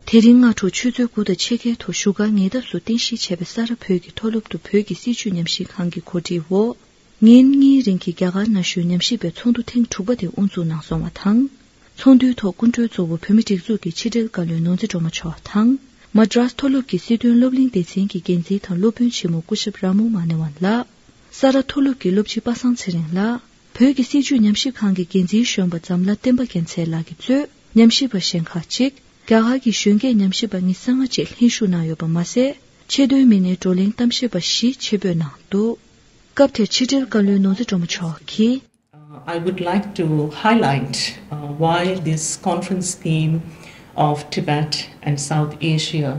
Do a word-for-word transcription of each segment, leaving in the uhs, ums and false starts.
དེ་རིང་སྔ་དྲོ་ཆུ་ཚོད་དགུ་དང་ཕྱེད་ཀའི་ཐོག་བཞུགས་སྒར་ཉེ་འདབས་སུ་རྟེན་གཞི་བྱས་པའི་ས་རཱ་བོད་ཀྱི་མཐོ་སློབ་ཏུ་བོད་ཀྱི་སྲིད་བྱུས་ཉམས་ཞིབ་ཁང་གི་གོ་སྒྲིག་འོག་ཉིན་གཉིས་རིང་གི་རྒྱ་གར་ན་གཞོན་ཉམས་ཞིབ་པའི་ཚོགས་འདུ་ཐེངས་དྲུག་པ་དེ་དབུ་འཛུགས་གནང་སོང་བ་དང་། ཚོགས་འདུའི་ཐོག་སྐུ་མགྲོན་གཙོ་བོ་བོད་མི་སྒྲིག་འཛུགས་ཀྱི་ཕྱི་དྲིལ་བཀའ་བློན་ནོར་འཛིན་སྒྲོལ་མ་མཆོག་དང་། མ་ཌྲཱས་མཐོ་སློབ་ཀྱི་སྲིད་དོན་སློབ་གླིང་སྡེ་ཚན་གྱི་འགན་འཛིན་དང་སློབ་དཔོན་ཆེན་མོ་སྐུ་ཞབས་ར་མོ་མ་ནི་ཝན་ལགས། ས་རཱ་མཐོ་སློབ་ཀྱི་སློབ་སྤྱི་པ་སངས་ཚེ་རིང་ལགས། བོད་ཀྱི་སྲིད་བྱུས་ཉམས་ཞིབ་ཁང་གི་འགན་འཛིན་གཞོན་པ་འཛམ་ལྷ་བསྟན་པ་རྒྱལ་མཚན་ལགས་ཀྱིས་གཙོས་ཉམས་ཞིབ་པ་གཞན་ཁག་ཅིག་རྒྱ་གར་གྱི་གཞོན་སྐྱེས་ཉམས་ཞིབ་པ་ཉི་ཤུ་རྩ་ལྔ་བཅས་ལྷན་ཞུགས་གནང་ཡོད་པ་མ་ཟད། ཆེས་མཐོའི་མི་སྣའི་བགྲོ་གླེང་གཏམ་བཤད་པ་བཞི་ཆེད་ཕེབས་གནང་འདུག་སྐབས་དེར་ཕྱི་དྲིལ་བཀའ་བློན་ནོར་འཛིན་སྒྲོལ་མ་མཆོག་གིས། Uh, I would like to highlight uh, why this conference theme of Tibet and South Asia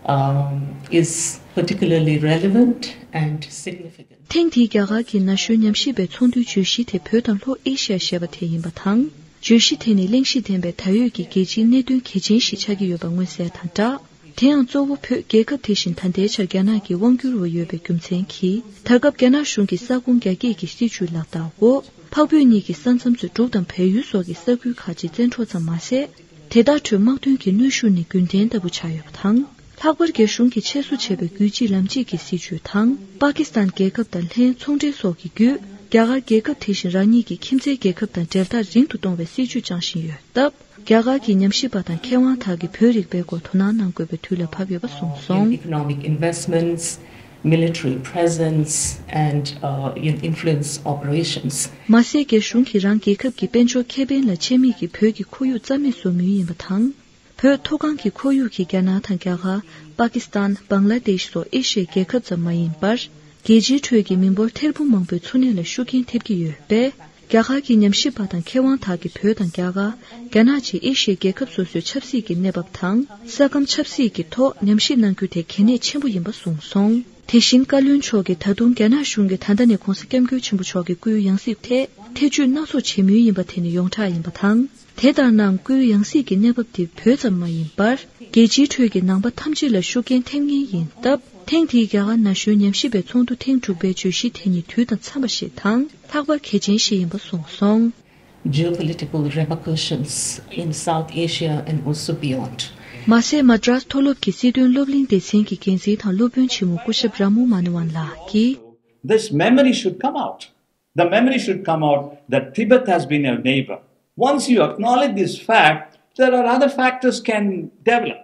um, is particularly relevant and significant. ཐེངས་འདིའི་རྒྱ་གར་གྱི་ན་གཞོན་ཉམས་ཞིབ་པའི་ཚོགས་འདུའི་བརྗོད་གཞི་དེ་བོད་དང་ལྷོ་ཨེ་ཤི་ཡ་ཞེས་པ་དེ་ཡིན་པ་དང་། བརྗོད་གཞི་དེ་ནི་གླེང་གཞི་ལྡན་པའི་ད་ཡོད་ཀྱི་རྒྱལ་སྤྱིའི་གནད་དོན་གལ་ཆེན་ཞིག་ཆགས་ཀྱི་ཡོད་པ་མངོན་གསལ་དང་སྦྲགས། དེ་ཡང་གཙོ་བོ་བོད་རྒྱལ་ཁབ་དེ་བཞིན་ད་ལྟའི་ཆར་རྒྱ་ནག་གི་དབང་བསྒྱུར་འོག་ཡོད་པའི་རྒྱུ་མཚན་གྱིས། ད་སྐབས་རྒྱ་ནག་གཞུང་གིས་ས་ཁོངས་རྒྱ་སྐྱེད་ཀྱི་སྲིད་བྱུས་ལག་བསྟར་འོག་འཕགས་བོད་གཉིས་ཀྱི་ས་མཚམས་སུ་འབྲུག་དང་བལ་ཡུལ་སོགས་ཀྱི་ས་ཁུལ་ཁག་ཅིག་བཙན་འཕྲོག་ཙམ་མ་ཟད། དེ་དག་ཁྲོད་དམག་དོན་གྱི་གནོན་ཤུགས་ནི་རྒྱུན་ལྡན་ལྟ་བུ་ཆགས་ཡོད་པ་དང་། ལྷག་པར་རྒྱ་གཞུང་གིས་ཆེད་བཟོ་བྱས་པའི་རྒྱུད་གཅིག་ལམ་གཅིག་གི་སྲིད་བྱུས་དང་། པ་ཀི་སི་ཐན་རྒྱལ་ཁབ་དང་ལྷན་ཚོང་འབྲེལ་སོགས་ཀྱི་བརྒྱུད། རྒྱ་གར་རྒྱལ་ཁབ་དེ་བཞིན་རང་ཉིད་ཀྱི་ཁྱིམ་མཚེས་རྒྱལ་ཁབ་དང་འབྲེལ་ཐག་རིང་དུ་གཏོང་བའི་སྲིད་བྱུས་བཅངས་བཞིན་ཡོད་སྟབས། རྒྱ་གར་གྱི་ཉམས་ཞིབ་པ་དང་མཁས་དབང་དག་གིས་བོད་རིག་པའི་སྐོར་དོ་སྣང་གནང་དགོས་པའི་དུས་ལ་བབ་ཡོད་པ་གསུངས་སོང་། Economic investments, military presence, and uh, influence operations. མ་ཟད། རྒྱ་གཞུང་གིས་རང་རྒྱལ་ཁབ་ཀྱི་དཔལ་འབྱོར་ཁེ་ཕན་ལ་ཆད་མེད་ཀྱིས་བོད་ཀྱི་ཁོར་ཡུག་རྩ་མེད་བཟོ་མུས་ཡིན་པ་དང་། བོད་མཐོ་སྒང་གི་ཁོར་ཡུག་གིས་རྒྱ་ནག་དང་རྒྱ་གར། པ་ཀི་སི་ཐན། བང་ལ་དེཤ་སོགས་ཨེ་ཤི་ཡའི་རྒྱལ་ཁབ་ཙམ་མ་ཡིན་པར། རྒྱལ་སྤྱིའི་ཁྲོད་ཀྱི་མི་འབོར་ཐེར་འབུམ་མང་པོའི་འཚོ་གནས་ལ་ཤུགས་རྐྱེན་ཐེབས་ཀྱི་ཡོད་པས། རྒྱ་གར་གྱི་ཉམས་ཞིབ་པ་དང་མཁས་དབང་དག་གིས་བོད་དང་རྒྱ་གར། རྒྱ་ནག་བཅས་ཨེ་ཤི་ཡའི་རྒྱལ་ཁབ་སོ་སོའི་ཆབ་སྲིད་ཀྱི་གནས་བབ་དང་། ས་ཁམས་ཆབ་སྲིད་ཀྱི་ཐོག་ཉམས་ཞིབ་གནང་རྒྱུ་དེ་གལ་གནད་ཆེན་པོ་ཡིན་པ་གསུངས་སོང་། དེ་བཞིན་བཀའ་བློན་མཆོག་གིས་ད་དུང་རྒྱ་ནག་གཞུང་གིས་ད་ལྟ་ནས་༧གོང་ས་༧སྐྱབས་མགོན་ཆེན་པོ་མཆོག་གི་སྐུའི་ཡང་སྲིད་ཐད་ཐེ་བྱུས་སྣ་ཚོགས་བྱེད་མུས་ཡིན་པ་དེ་ནི་ཡོངས་གྲགས་ཡིན་པ་དང་། དེ་ལྟར་ན་སྐུའི་ཡང་སྲིད་ཀྱི་གནས་བབ་དེ་བོད་ཙམ་མ་ཡིན་པར། རྒྱལ་སྤྱིའི་ཁྲོད་ཀྱི་ནང་པ་ཐམས་ཅད་ལ་ཤུགས་རྐྱེན་ཐེབས་ངེས་ཡིན་སྟབས། ཐེངས་འདིའི་རྒྱ་གར་ན་གཞོན་ཉམས་ཞིབ་པའི་ཚོགས་འདུ་ཐེངས་དྲུག་པའི་བརྗོད་གཞི་དེ་ཉིད་དུས་དང་འཚམས་པ་ཞིག་དང་། ལྷག་པར་གལ་ཆེན་ཞིག་ཡིན་པ་གསུངས་སོང་། Geopolitical repercussions in South Asia and also beyond. མ་ཟད། མ་ཌྲཱས་མཐོ་སློབ་ཀྱི་སྲིད་དོན་སློབ་གླིང་སྡེ་ཚན་གྱི་འགན་འཛིན་དང་སློབ་དཔོན་ཆེན་མོ་སྐུ་ཞབས་ར་མོ་མ་ནི་ཝན་ལགས་ཀྱིས། This memory should come out. The memory should come out that Tibet has been our neighbor. Once you acknowledge this fact, there are other factors can develop.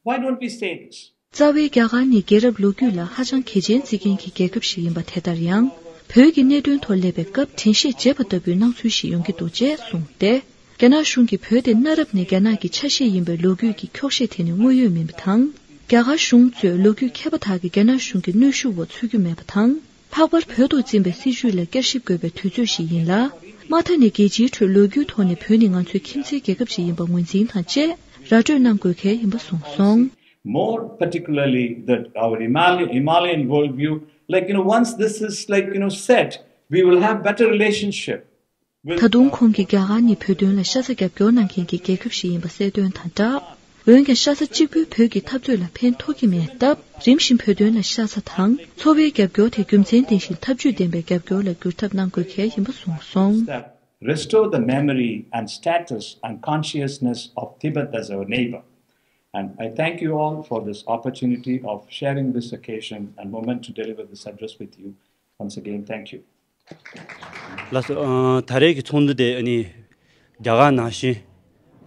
Why don't we say this? རྩ་བའི་རྒྱ་གར་ནི་རྒྱལ་རབས་ལོ་རྒྱུས་ལ་ཧ་ཅང་གལ་ཆེན་བརྩི་མཁན་གྱི་རྒྱལ་ཁབ་ཞིག་ཡིན་པ་དེ་ལྟར་ཡང་། བོད་ཀྱི་གནད་དོན་ཐོག་སླེབས་པའི་སྐབས་དྲན་ཤེས་བརྗེད་པ་ལྟ་བུའི་སྣང་ཚུལ་ཞིག་ཡོང་གི་འདུག་ཅེས་གསུངས་ཏེ། རྒྱ་ནག་གཞུང་གིས་བོད་དེ་གནའ་རབས་ནས་རྒྱ་ནག་གི་ཆ་ཤས་ཡིན་པའི་ལོ་རྒྱུས་ཀྱི་འཁྱོག་བཤད་དེ་ནི་དངོས་ཡོད་མིན་པ་དང་། རྒྱ་གར་གཞུང་གཙོས་ལོ་རྒྱུས་མཁས་པ་དག་གིས་རྒྱ་ནག་གཞུང་གི་གནོན་ཤུགས་འོག་ཚུད་རྒྱུ་མེད་པ་དང་། ལྷག་པར་བོད་ཐོག་འཛིན་པའི་སྲིད་བྱུས་ལ་བསྐྱར་ཞིབ་དགོས་པའི་དུས་ཚོད་ཞིག་ཡིན་ལ། མ་མཐའ་ནས་རྒྱལ་སྤྱིའི་ཁྲོད་ལོ་རྒྱུས་ཐོག་ནས་བོད་ནི་ང་ཚོའི་ཁྱིམ་མཚེས་རྒྱལ་ཁབ་ཅིག་ཡིན་པ་ངོས་འཛིན་དང་བཅས་ར་སྤྲོད་གནང་དགོས་གལ་ཡིན་པ་གསུངས་སོང་། More particularly, that our Himalayan, Himalayan worldview, like, you know, once this is, like, you know, set, we will have better relationship. ད་དུང་ཁོང་གིས་རྒྱ་གར་ནི་བོད་དོན་ལ་ཤ་ཚ་རྒྱབ་སྐྱོར་གནང་མཁན་གྱི་རྒྱལ་ཁབ་ཞིག་ཡིན་པ་གསལ་སྟོན་དང་སྦྲགས། འོན་ཀྱང་ཤ་ཚ་གཅིག་པུས་བོད་ཀྱི་འཐབ་རྩོད་ལ་ཕན་ཐོགས་ཀྱི་མེད་སྟབས། རིམ་བཞིན་བོད་དོན་ལ་ཤ་ཚ་དང་། འཚོ་བའི་རྒྱབ་སྐྱོར་དེ་རྒྱུ་མཚན་ལྡན་ཞིང་ཐབས་ཇུས་ལྡན་པའི་རྒྱབ་སྐྱོར་ལ་བསྒྱུར་ཐབས་གནང་དགོས་གལ་ཡིན་པ་གསུངས་སོང་། That restore the memory and status and consciousness of Tibet as our neighbor. And I thank you all for this opportunity of sharing this occasion and moment to deliver this address with you. Once again, thank you. ལགས་སོ། ཨ། ད་རེས་ཀྱི་ཚོགས་འདུ་དེ་ཨ་ནི་རྒྱ་གར་ནང་བཞིན།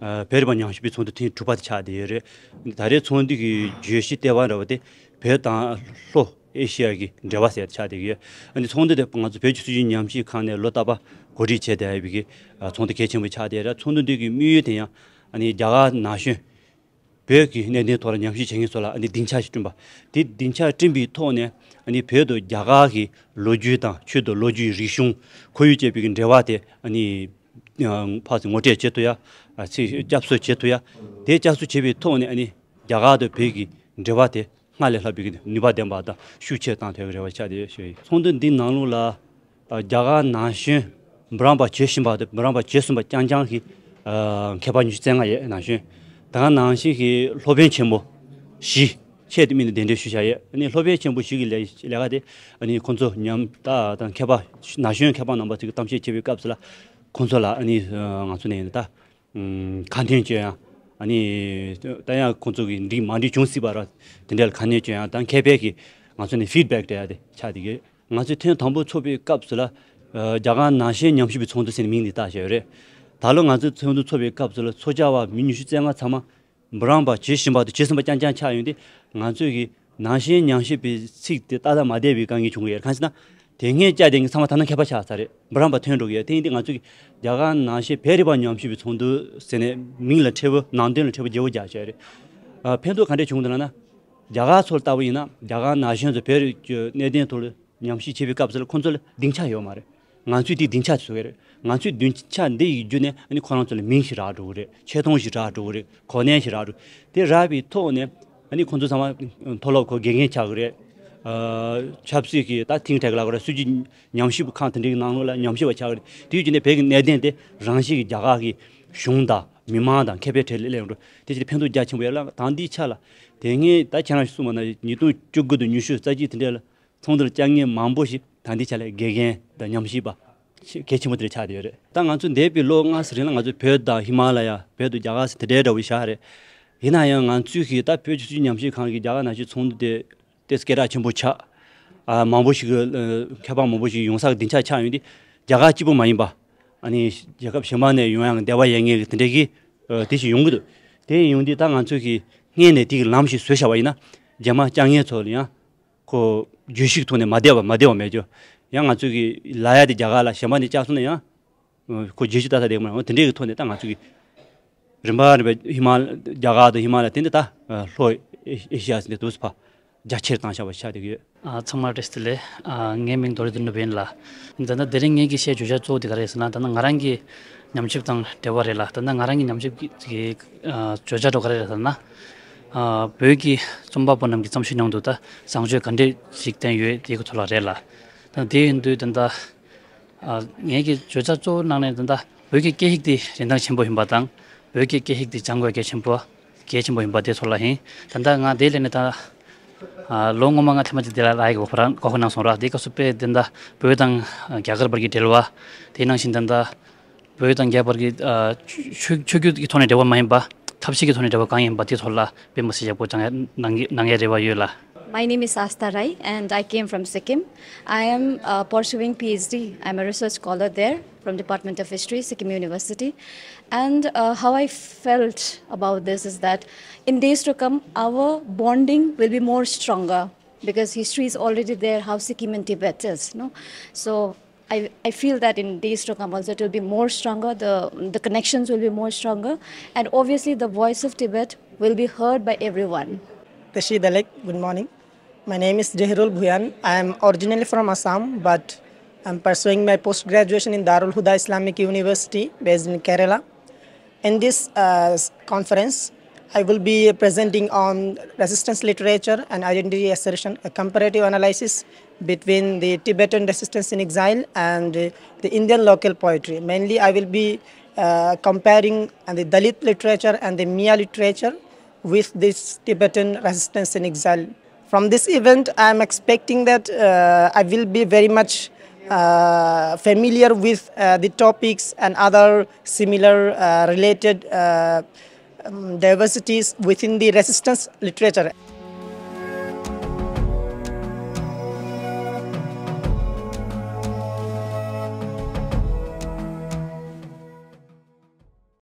ཨ། བོད་རིག་པ་ཉམས་ཞིབ་པའི་ཚོགས་འདུ་ཐེངས་དྲུག་པ་དེ་ཆགས་བསྡད་ཡོད་རེད། ད་རེས་ཚོགས་འདུ་གི་བརྗོད་གཞི་ལྟེ་བ་འདྲ་བ་དེ་བོད་དང་ལྷོ་ཨེ་ཤི་ཡ་གི་འབྲེལ་བ་ཟེར་ཆགས་བསྡད་ཀྱི་ཡོད། ཨ་ནི་ཚོགས་འདུ་དེ་ང་ཚོ་བོད་ཀྱི་སྲིད་བྱུས་ཉམས་ཞིབ་ཁང་ནས་ལོ་རྟག་པར་གོ་སྒྲིག་བྱས་བསྡད་ཡོད་པའི་གི། ཨ། ཚོགས་འདུ་གལ་ཆེན་པོ་ཆགས་བསྡད་རེད། ཚོགས་འདུ་འདི་གི་དམིགས་ཡུལ་དེ་ཡང་ཨ་ནི་རྒྱ་གར་ནང་བཞིན། བོད་ཀྱི་གནད་དོན་ཐོག་ལ་ཉམས་ཞིབ་བྱེད་མཁན་ཚོ་ལ་ཨ་ནི་སྡིངས་ཆ་ཞིག་བསྐྲུན་པ། དེ་སྡིངས་ཆ་བསྐྲུན་པའི་ཐོག་ནས་ཨ་ནི་བོད་དང་རྒྱ་གར་གྱི་ལོ་རྒྱུས་དང་ཆོས་དང་ལོ་རྒྱུས། རིག་གཞུང་། ཁོར་ཡུག་བཅས་པའི་གི་འབྲེལ་བ་དེ་ཨ་ནི་ཕར་ཚུར་ངོ་སྤྲོད་བྱེད་ཐུབ་ཡ། ཨ། ཚིག་བསྐྱར་གསོ་བྱེད་ཐུབ་ཡ། དེ་བསྐྱར་གསོ་བྱེད་པའི་ཐོག་ནས་ཨ་ནི་རྒྱ་གར་དང་བོད་ཀྱི་འབྲེལ་བ་དེ་སྔར་ལས་ལྷག་པའི་གི་ནུས་པ་ལྡན་པ་དང་ཤུགས་ཆེར་བཏང་ཐུབ་ཡ་གི་རེ་བ་ཆགས་བསྡད་ཡོད་ཞུ་ཡིན། ཚོགས་འདུ་འདི་ནང་ལོགས་ལ། ཨ། རྒྱ་གར་ནང་བཞིན་འབུམ་རམས་པ་བྱེད་བཞིན་པ་དང་འབུམ་རམས་པ་བྱས་ཟིན་པ་རྐྱང་རྐྱང་གི། ཨ། མཁས་པ་ཉི་ཤུ་རྩ་ལྔ་ཡོད། ནང་བཞིན་ད་ག་ནང་བཞིན་གྱི་སློབ་དཔོན་ཆེན་པོ་བཞི་ཆེད་དུ་དམིགས་ནས་གདན་འདྲེན་ཞུས་བཞག་ཡོད། ཨ་ནི་སློབ་དཔོན་ཆེན་པོ་བཞི་གི་ལས་ལས་ཀ་དེ་ཨ་ནི་ཁོང་ཚོ་ཉམས་ད་དང་མཁས་པ་ན་གཞོན་མཁས་པ་རྣམ་པ་ཚོས་གཏམ་བཤད་བྱེད་པའི་སྐབས་སུ་ལ་ཁོང་ཚོ་ལ་ཨ་ནི་ང་ཚོ་ནས་ཡིན་ན་ད། ཁ་འདོན་བྱེད་ཡ། ཨ་ནི་ད་ཡང་ཁོང་ཚོ་གི་འགྲིག་མ་འགྲིག་བྱུང་སྲིད་པ་ར། དེ་འདྲ་ལ་ག་ནས་བྱུང་ཡང་ད་མཁས་པའི་གི་ང་ཚོ་ནས་ཕིཌ་བེག་སྤྲད་ཡ་དེ་ཆགས་བསྡད་ཀྱི་ཡོད། ང་ཚོས་ཐེངས་དང་པོ་ཚོགས་པའི་སྐབས་སུ་ལ་ཨ་རྒྱ་གར་ནང་བཞིན་ཉམས་ཞིབ་པའི་ཚོགས་འདུ་ཟེར་ནས་མིང་འདི་བཏགས་བཞག་ཡོད་རེད། ད་ལོ་ང་ཚོས་ཚོགས་འདུ་ཚོགས་པའི་སྐབས་སུ་ལ་ཚོགས་བཅར་བ་མི་ཉི་ཤུ་རྩ་ལྔ་ཚང་མ་འབུམ་རམས་པ་བྱེད་བཞིན་པ་དང་བྱེད་བཞིན་པ་རྐྱང་རྐྱང་ཆགས་ཡོང་དུས། ང་ཚོས་ཀྱི་ནང་བཞིན་ཉམས་ཞིབ་པའི་ཚིག་དེ་ཏག་ཏག་མ་བསྡད་པའི་དཀའ་ངལ་བྱུང་གི་ཡོད། གང་ཟེར་ན། དེ་སྔའི་བཅར་བསྡད་མཁན་ཚང་མ་ད་ནང་མཁས་པ་ཆགས་ཚར་རེད། འབུམ་རམས་པ་ཐོན་འགྲོ་གི་ཡོད། དེ་ཡིན་དུས་ང་ཚོས་ཀྱི་རྒྱ་གར་ནང་བཞིན་བོད་རིག་པ་ཉམས་ཞིབ་པའི་ཚོགས་འདུ་ཟེར་ནས་མིང་ལ་འཁྲི་བོ་ནང་དོན་ལ་འཁྲི་བོ་བརྗེ་བོ་རྒྱག་བྱས་རེད། ཨ་ཕན་ཐོགས་ག་འདྲས་བྱུང་འདུག་ལབ་ན། རྒྱ་གར་ཚོ་ལ་ལྟ་བུ་ཡིན་ན་རྒྱ་གར་ནང་བཞིན་དུ་བོད་རིགས་ཀྱི་གནད་དོན་ཐོག་ལ་ཉམས་ཞིབ་བྱེད་པའི་སྐབས་སུ་ལ་ཁོང་ཚོ་ལ་སྡིངས་ཆ་ཡོད་མ་རེད། ང་ཚོས་དེའི་སྡིངས་ཆ་བཟོ་གི་རེད། ང་ཚོའི་སྡིངས་ཆ་འདི་ཡི་བརྒྱུད་ནས་ཨ་ནི་ཁོ་རང་ཚོ་ལ་མིང་ཞིག་རག་འགྲོ་གི་རེད། ཆེ་མཐོང་ཞིག་རག་འགྲོ་གི་རེད། གོ་གནས་ཤིག་རག་འགྲོ། དེ་རག་པའི་ཐོག་ནས་ཨ་ནི་ཁོང་ཚོ་ཚང་མ་མཐོ་སློབ་ཁོ་དགེ་རྒན་ཆགས་གི་རེད། ཨ་ཆབ་སྲིད་ཀྱི་ད་ཐིང་ཊེག་ལ་གོ་ར་སྲིད་ཇུས་ཉམས་ཞིབ་ཁང་དེ་འདྲའི་ནང་ལོགས་ལ་ཉམས་ཞིབ་པ་ཆགས་གི་རེད། དེའི་བརྒྱུད་ནས་བོད་ཀྱི་གནད་དོན་དེ་རང་བཞིན་གྱི་རྒྱ་གར་གྱི་གཞུང་དང་མི་མང་དང་མཁས་པའི་གྲས་ལ་སླེབས་འགྲོ། དེ་ཕྱིར་ཕན་ཐོགས་རྒྱ་ཆེན་པོ་ཡོད་ལ། ད་འདིའི་ཆ་ལ་དེ་སྔའི་ད་ཁྱེད་རང་གསུངས་པ་ན་ཉིས་སྟོང་བཅུ་དགུ་དང་ཉི་ཤུ་རྩ་གཅིག་དེ་འདྲ་ལ་ཚོགས་འདུར་བཅར་མཁན་མང་པོ་ཞིག་ད་འདི་ཆ་ལ་དགེ་རྒན་དང་ཉམས་ཞིབ་པ་ཆེ་གལ་ཆེན་པོ་དེ་འདྲ་ཆགས་བསྡད་ཡོད་རེད། ད་ང་ཚོ་འདས་པའི་ལོ་ལྔ་ཙམ་རིང་ལ་ང་ཚོ་བོད་དང་ཧི་མ་ལ་ཡ། བོད་དང་རྒྱ་གར་ཟེར་དེ་འདྲའི་འདྲ་བོ་བཞག་རེད། ཡིན་ན་ཡང་ང་ཚོས་ཀྱི་ད་བོད་ཀྱི་སྲིད་བྱུས་ཉམས་ཞིབ་ཁང་གི་རྒྱ་གར་ནང་བཞིན་ཚོགས་འདུ་དེ་ཏོག་ཙམ་སྐད་གྲགས་ཆེན་པོ་ཆགས། ཨ་མང་པོ་ཞིག་གི་ཨ་མཁས་པ་མང་པོ་ཞིག་ཡོང་ས་གི་སྡིངས་ཆ་ཆགས་ཡོང་དུས། རྒྱ་གར་གཅིག་པུ་མ་ཡིན་པ། ཨ་ནི་རྒྱལ་ཁབ་གཞན་པ་ནས་ཡོང་ཡག་གི་འདོད་པ་ཡོད་མཁན་གྱི་དེ་འདྲའི་གི་ཨ་དེ་ཞིག་ཡོང་གི་འདུག་དེ་ཡོང་དུས་ད་ང་ཚོས་ཀྱི་སྔོན་ནས་དེ་གི་ལམ་ཞིག་བཟོས་བཞག་པ་ཡིན་ན། རྗེས་མ་བཅར་མཁན་ཚོ་ལ་ཡང་ཁོ་བརྗོད་གཞི་གི་ཐོག་ནས་མ་བསྡད་པ་མ་བསྡད་པ་མེད་རྒྱུ། ཡང་ང་ཚོས་ཀྱི་ལབ་ཡ་དེ་རྒྱ་གར་ལ་གཞན་པ་ནས་བཅར་སོང་ན་ཡང་ཁོ་བརྗོད་གཞི་ཏག་ཏག་བསྡད་ཀྱི་མ་རེད། དེ་འདྲའི་གི་ཐོག་ནས་ད་ང་ཚོས་ཀྱི་རིམ་པ་རིམ་པ་ཧི་མ་རྒྱ་གར་དང་ཧི་མ་ལ་ཡ་དེ་འདི་ད་ལྷོ་ཨེ་ཤི་ཡ་ཟེར་འདི་དུས་ཕ་རྒྱ་ཆེར་བཏང་བཞག་པ་ཆགས་བསྡད་ཀྱི་ཡོད། ཨ་ཚང་མར་བཀྲ་ཤིས་བདེ་ལེགས། ཨ་ངའི་མིང་རྡོ་རྗེ་དོན་གྲུབ་ཡིན་ལ། ད་ལྟ་དེ་རིང་ངེད་ཀྱི་བཤད་བརྗོད་བྱ་གཙོ་བོ་དེ་ག་རེ་རེད་ཟེར་ན། ད་ལྟ་ང་རང་གི་ཉམས་ཞིབ་དང་འབྲེལ་བ་རེད་ལ། ད་ལྟ་ང་རང་གི་ཉམས་ཞིབ་ཀྱི་ཀྱི་ཨ་བརྗོད་བྱ་འདྲ་བོ་ག་རེ་རེད་ཟེར་ན། ཨ་བོད་ཀྱི་རྩོམ་པ་པོ་རྣམས་ཀྱི་བརྩམས་ཆོས་ནང་དུ་ད་བཟང་སྤྱོད་ག་འདྲས་ཤིག་བསྟན་ཡོད་དེ་གི་ཐོག་ལ་རེད་ལ། ད་དེ་ཡིན་དུས་ད་ལྟ་ཨ་ངེད་ཀྱི་བརྗོད་བྱ་གཙོ་བོ་ནང་ནས་ད་ལྟ་བོད་ཀྱི་སྐད་ཡིག་དེ་རིན་ཐང་ཆེན་པོ་ཡིན་པ་དང་། བོད་ཀྱི་སྐད་ཡིག་དེ་སྦྱང་དགོས་གལ་ཆེན་པོ་གལ་ཆེན་པོ་ཡིན་པ་དེ་ཚོ་ལ་ཡིན། ད་ལྟ་ང་དེ་ལས་ནས་ད་ཨ་ལོ་སྔོན་མ་ང་ཐེངས་མ་གཅིག་དེ་ལ་ལ་ཡི་གོ་ཁོ་རང་གོ་ཁོ་གནང་སོང་ར། དེ་སྐབས་སུ་དཔེ་དེ་འདྲ་བོད་དང་རྒྱ་གར་བར་གྱི་འབྲེལ་བ། དེ་ནང་བཞིན་ད་ལྟ་བོད་དང་རྒྱ་བར་གྱི་ཨ་ཆོས་ཆོས་བརྒྱུད་ཀྱི་ཐོག་ནས་འབྲེལ་བ་མ་ཡིན་པ། ཐབས་ཤེས་ཀྱི་ཐོག་ནས་འབྲེལ་བ་གང་ཡིན་པ་དེ་ཚོ་ལ་དཔེ་མི་སྲིད་ཡག་པོ་སྦྱང་ཡ་གནང་གི་གནང་ཡའི་རེ་བ་ཡོད་ལ། My name is Asta Rai and I came from Sikkim. I am uh, pursuing PhD. I'm a research scholar there from Department of History, Sikkim University. And uh, how I felt about this is that in days to come, our bonding will be more stronger because history is already there, how Sikkim and Tibet is. No? So I, I feel that in days to come also it will be more stronger, the, the connections will be more stronger, and obviously the voice of Tibet will be heard by everyone. Tashi Dalek, good morning. My name is Jehirul Bhuyan. I am originally from Assam, but I'm pursuing my post graduation in Darul Huda Islamic University, based in Kerala. In this uh, conference, I will be presenting on resistance literature and identity assertion, a comparative analysis between the Tibetan resistance in exile and uh, the Indian local poetry. Mainly, I will be uh, comparing uh, the Dalit literature and the Mia literature with this Tibetan resistance in exile. From this event, I am expecting that uh, I will be very much uh, familiar with uh, the topics and other similar uh, related uh, um, diversities within the resistance literature.